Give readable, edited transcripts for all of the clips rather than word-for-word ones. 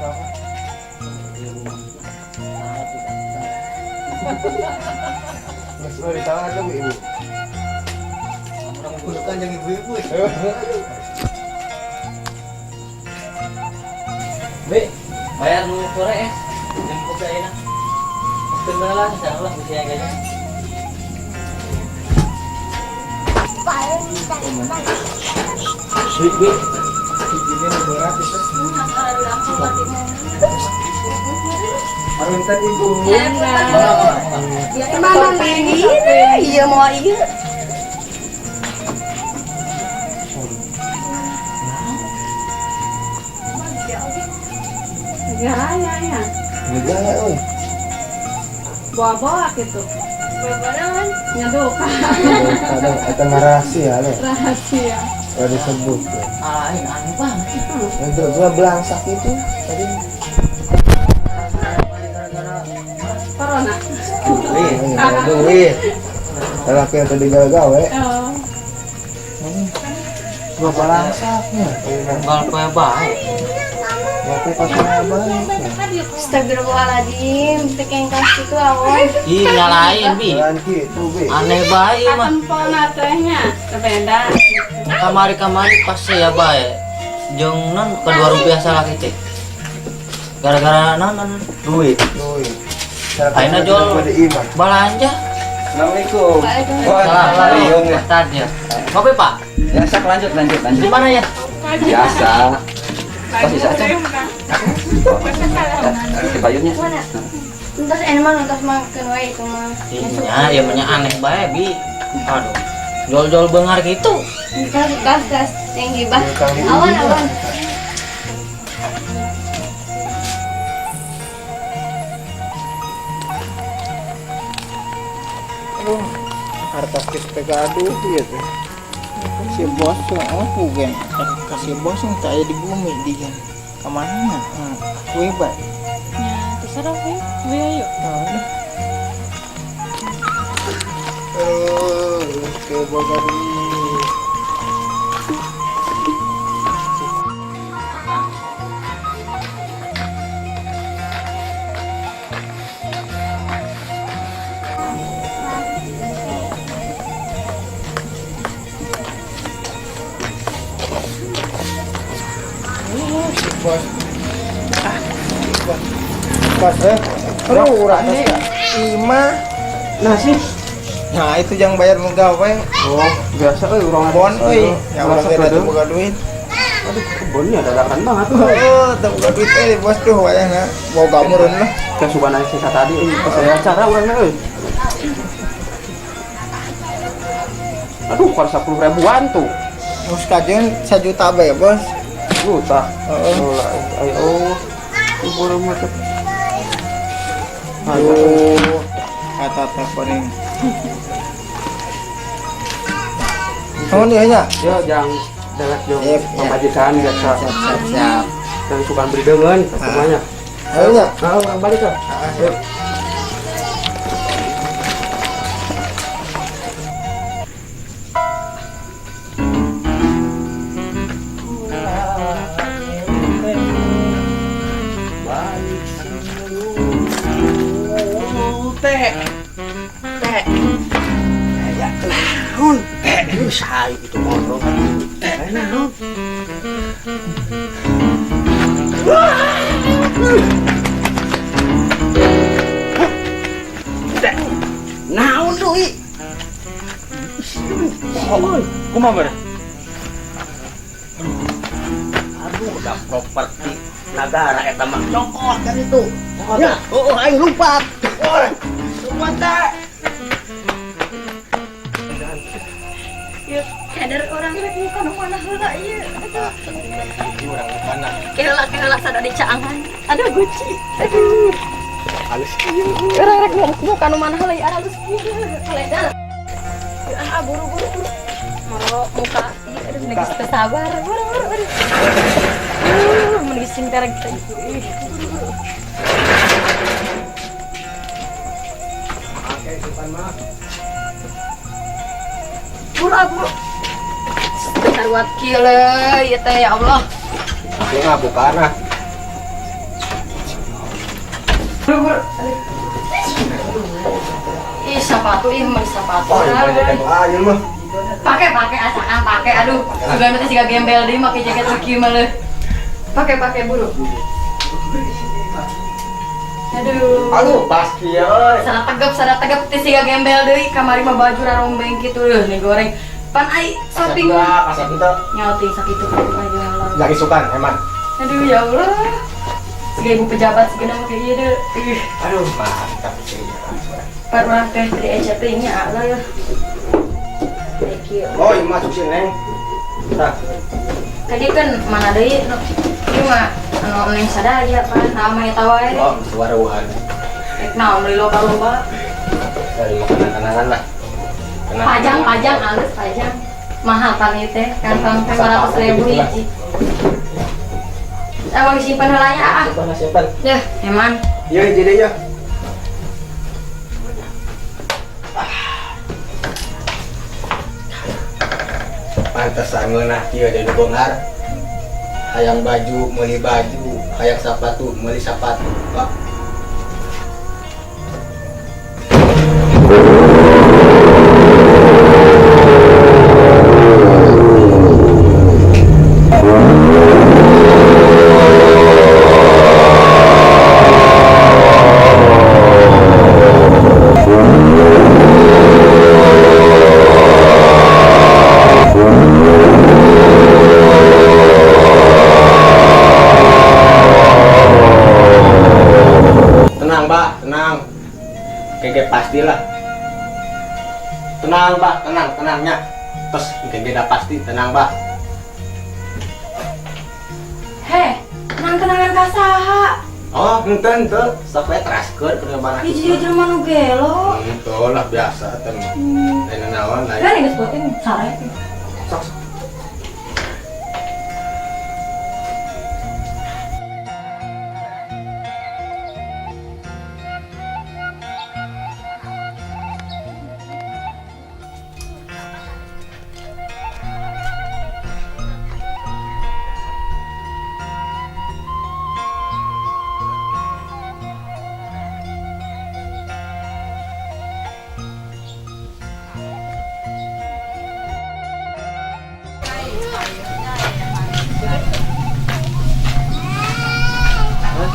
Apa? Geus we ditangan tuh ibu. Orang bukan yang ibu-ibu. Be, bayar nu sore ya. Jam kopi ayeuna. Pasti mana lah, saya lah bisa ya kayaknya. Bi, bi. Ini nu berat itu. Aruntan ibu. Mana ini? Iya mau iya. Gaya ya. Negara euy. Bawa-bawa gitu. Bawa Nyaduka. Kadang eta mah rahasia leh. Rahasia. Gak disebut ya. Ah, ini aneh banget sih. Itu gua belangsak itu tadi. Corona. Duit. Iya, duit. Lelaki yang tadi gawe-gawe. Oh. Gua balangsaknya. Unggal poe bae. Waktu pas baik. Astagfirullahaladzim, teh yang kasih itu awan. Ih, nyalain, Bi. Jalan gitu, Bi. Aneh bae mah. Katempona tehnya beda. Kamari-kamari pas saya bae. Jeung non kedua rupiah salah kitu. Gara-gara non non duit. Duit. Ayeuna jual belanja. Assalamualaikum. Salah, Wah, ya. Ustad ya. Ngopi, Pak? Ya, sak lanjut lanjut lanjut. Di mana ya? Biasa. Pas bisa aja. Di payunnya. Entos emang entos makan wae itu mah. Iya, ya menya aneh bae, Bi. Aduh. Jual-jual bengar gitu. Gas gas gas tinggi bah. Awan awan. Aduh, harta kita gaduh gitu. Si bos oh bukan kasih bos yang tak ada di bumi dia kemana? Aku hebat. Ya, terserah we. We ayo. Aduh, ke boga duit. Si bos. Ah, si bos. Bos, eh. Aduh, urang Ima. Nah sih. Nah, itu yang bayar menggawe. Oh, biasa euy urang Bon euy, ya urang Merasa teh kedeung. boga duit. Aduh, kebunnya dadakan banget. Oh, teu boga duit euy bos tuh wayahna. Boga meureun lah. Kesukaan aing sisa tadi euy pas saya acara urangna euy. Aduh, kalau 10 ribuan tuh. Terus kajeun 1 juta bae, bos. Juta. Heeh. Oh, lah, ayo. Oh, ibu rumah tuh. Aduh, kata telepon ini. Nuhun ieu nya. Ya, jangan delek jeung Sip, ya. pamajikan biasa. Siap, siap, siap. Dan suka beri deungeun semuanya. Ayo nya. Nah, urang balik ka. Ayo. Teh. Teh. Ya, naon? Teh, sayu itu motor. Teh, naon? Teh. Naon deui? Oh, kumaha ber? Aduh, udah properti negara eta mah cokot kan itu. Ya, oh, aing lumpat. Oh, lumpat teh. Yuk, cadar orang rek muka nu mana heula ieu. Aduh. Urang mana? Keula keula sada di caangan. Aduh guci. Aduh. Halus. Orang rek muka nu mana heula ieu halus kieu. Kaledar. Ah, buru buru buru. Moro muka ieu aduh geus teu sabar. Buru buru aduh. Mun geus cinta rek teh. Ih, buru buru. Buru ah, buru. Sarua kieu ieu teh ya Allah. Ini nggak bukan ah. Buru buru. Ih, sepatu, ih, meuli sepatu. Oh, iya banyak ah, ieu mah. Pakai, pakai, asakan pakai. Aduh, juga mah siga gembel deui make jaket kieu mah leuh. Pakai, pakai buru. Aduh. Aduh, pasti ya euy. Sana tegep teh siga gembel deui kamari mah baju rarombeng kitu leuh nih goreng. Pan ai shopping mah Kasep teu. nyauting sakitu kitu aja lah. Lagi sukan, hemat. Aduh ya Allah. Siga ibu pejabat siga make ieu deui. Ih, Aduh, mantap sih. pan urang teh tadi eca teh nya leuh. Thank you. Oh, iya masuk sih, Neng. Tah. Tadi kan mana deui nu ieu mah anu neng sadaya pan nama eta wae. Oh, suara wuhan. Rek naon meuli loba-loba. Dari makanan-makanan lah. Kenangan. Pajang pajang alus pajang. Mahal pan ieu teh kantong teh 500.000 hiji. Emang disimpan heula nya ah. Simpan, simpan. Deh, eman. Iya, jadi ya. Pantesan ngeunah kieu jadi beunghar. Hayang baju, meuli baju, hayang sepatu, meuli sepatu. Wah. Tenang, Pak, tenang. Kege pastilah. Tenang, Pak, tenang, tenangnya. Terus kege dah pasti, tenang, Pak. Heh, tenang-tenangan ka saha? Oh, henteu henteu. Sok we teraskeun perkembangan. Hiji jelema nu gelo. Henteu lah biasa teh. Lain naon lain. Kan geus penting sare. Sok. Sok.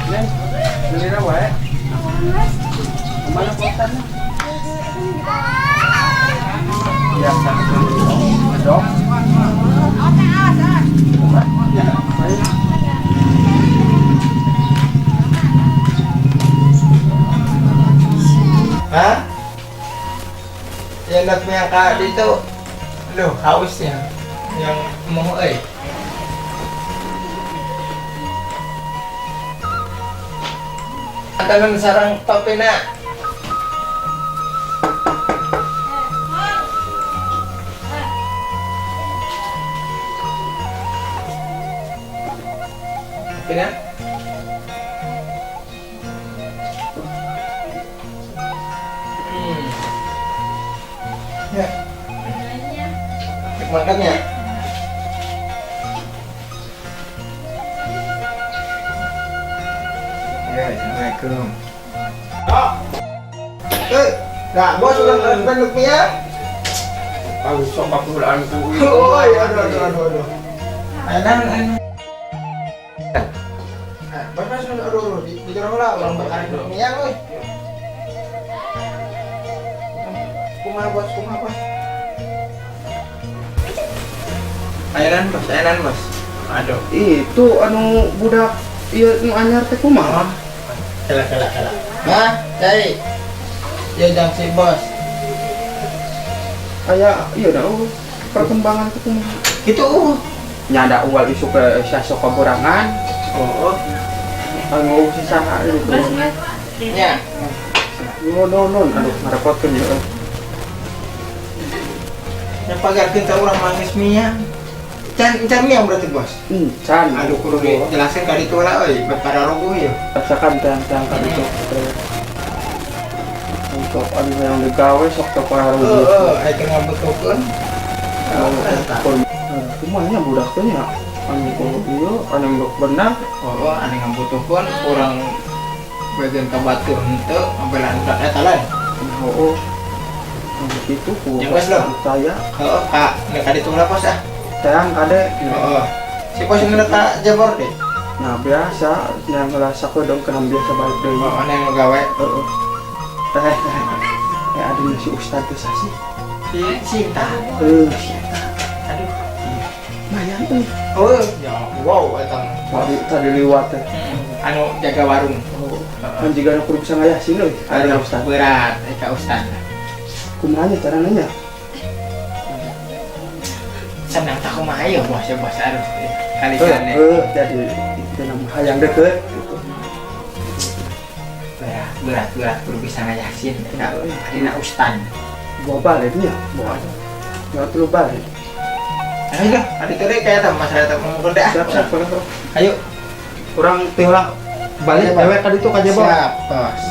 Neng, beli wae. Kemana kosannya? Biasa. Dok. Ya, baik. Hah? Yang nak punya kak itu, aduh haus ya, yang mau eh. Tangan sarang topena. Topena. Ya. Makan ya. Ya, assalamualaikum. Oh. Nah, bos udah ngerespon rupiah. Aku sok pakulan ku. Oh, iya, aduh, aduh, aduh, aduh. Ayo, ayo. Nah, bos, bos, aduh, aduh, di jorong lah, orang bakar rupiah, oi. Kumaha bos, kumaha bos. Ayo, bos, ayo, bos. Aduh. Itu anu budak ieu nu anyar teh kumaha? Kela, kela, kela. Nah, cai. Ya jang si bos. Aya ieu dah oh, perkembangan teh kumaha? Gitu. Nya ada unggal isu ke sasok kaborangan. Oh. Anu si saha itu. Nya. No no no, aduh ngarepotkeun ya. Nya pagarkeun ka urang mangis mia. Can can mia berarti bos. Can. Aduh kudu dijelasin ka ditu lah euy, pada rogoh ya. Rasakan tang-tang ka ditu. Untuk anu yang digawe sok teu paruh. Heeh, aya teu ngabutuhkeun. Kumaha nya budak teh nya? Anu kudu ieu, anu bener. Oh, anu ngabutuhkeun kurang Bagian ka batur henteu ngabelaan budak eta lain. Oh, gitu ku. Yang geus lah. Saya Heeh, ka nek ka ditu lah, Bos, ah. Teang kade. Heeh. Si bos ngeuneuh ka Jebor deh. Nah, biasa yang ngerasa kok dong kena biasa balik deui. Oh, mana yang gawe? Heeh. Teh, teh. Eh, ada si ustad teh sih. Si Cinta. Eh, Aduh. lumayan euy. Oh, ya wow eta mah. Tadi tadi liwat teh. Anu jaga warung. Oh, kan jiga nu kudu bisa ngayasin euy. Ada Aduh, ustad. berat ka ustad. Kumaha nya carana nya? Senang tak kumaha ya, bos, ya bos, aduh. Kali kan Eh, jadi dina hayang deket gitu. Berat, berat, berat kudu bisa ngayasin ka dina ustad. Bawa balik nya, bawa. Ya telu balik. Ayo lah, ada tadi kayak eta masalah eta ngomong deh. Siap, siap, siap. Ayo. Urang teh lah balik Ayo, dewek ka ditu ka Jebor. Siap, bos.